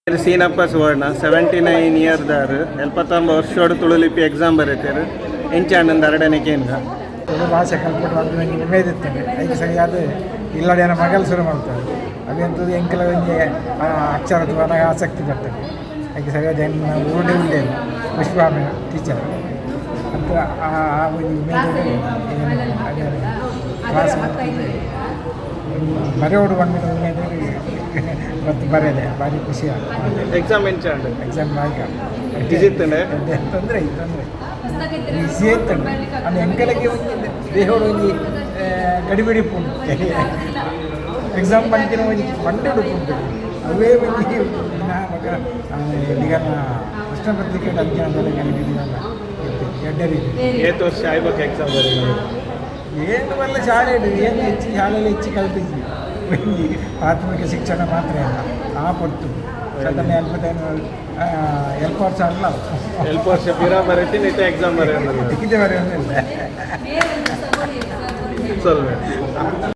ಸೀನಪ್ಪ ಸುವರ್ಣ, 79 ಇಯರ್ದಾರ್, 79 ವರ್ಷೋಡು ತುಳುಲಿಪಿ exam ಬರೀತಾರೆ. ಎಂಚಾಂಡಂದ ಅರಡನೆ ಕೇನ್ಗ. ತುಳು ಭಾಷೆ ಕಲ್ಪಟ್ಟು ಅದು ನನಗೆ ಉಮೇದಿರ್ತೇನೆ. ಐಕೆ ಸರಿಯಾದ ಇಲ್ಲಡೆ ಮಗಲ್ ಶುರು ಮಾಡ್ತಾರೆ. ಅವೆಂಥದ್ದು ಎಂಕಲ ಒಂಜಿ ಆ ಅಕ್ಷರ ತೂವನಾಗ ಆಸಕ್ತಿ ಬರ್ತದೆ. ಐಕೆ ಸರಿಯಾದ ಎನ್ನ ಊರುಡೆ ಉಳ್ಳೇನು ಪುಷ್ಪಾಮೆ ಟೀಚರ್ ಅಂತ ಆ ಆ ಒಂದು ಉಮೇದಿಗೆ ಅದೇ ಕ್ಲಾಸ್ ಬರೆಯೋಡು ಬಂದ್ಬಿಟ್ಟು ಉಮೇದಿಗೆ ಮತ್ತು ಬರೆಯದೆ ಭಾರಿ ಖುಷಿ ಆಗ್ತದೆ. ಎಕ್ಸಾಮ್ ಎಂಚಾಂಡ್? ಎಕ್ಸಾಮ್ ಲಾಯ್ಕ. ಈಸಿ ಇತ್ತಂಡೆ? ತೊಂದರೆ ತೊಂದರೆ ಈಸಿ ಇತ್ತಂಡೆ. ಅದು ಎಂಕಲಕ್ಕೆ ಒಂಜಿ ದೇಹೋಡು ಒಂಜಿ ಗಡಿಬಿಡಿ ಪುಂಡು. ಎಕ್ಸಾಮ್ ಪಂತಿನ ಒಂಜಿ ಪಂಡೆಡು ಪುಂಡು. ಅವೇ ಒಂಜಿ ಬೊಕ ನಿಗನ ಪ್ರಶ್ನೆ ಪತ್ರಿಕೆ ಅಧ್ಯಯನ ಎಡ್ಡೆ ರೀತಿ. ಏತ್ ವರ್ಷ ಆಯ್ಬೇಕು ಎಕ್ಸಾಮ್ ಬರೀ? ಏನು ಬಲ್ಲ ಶಾಲೆ ಏನು ಹೆಚ್ಚು ಶಾಲೆಯಲ್ಲಿ ಹೆಚ್ಚು ಕಲ್ತಿದ್ವಿ. ಒಂಜಿ ಪ್ರಾಥಮಿಕ ಶಿಕ್ಷಣ ಮಾತ್ರ ಅಲ್ಲ. ಆ ಪೊರ್ತು ಸಾಧಾರಣ ಎಲ್ಪತ್ತೈದು ಎಲ್ಪ ವರ್ಷ ಅಲ್ಲ. ಎಲ್ಪ ವರ್ಷ ಪಿರ ಬರೀತೀನಿ, ಇತ್ತೆ ಎಕ್ಸಾಮ್ ಬರೆಯೋದು. ಇದೆ ಬರೆಯೋದಿಲ್ಲ. ಸ್ವಲ್ಪ.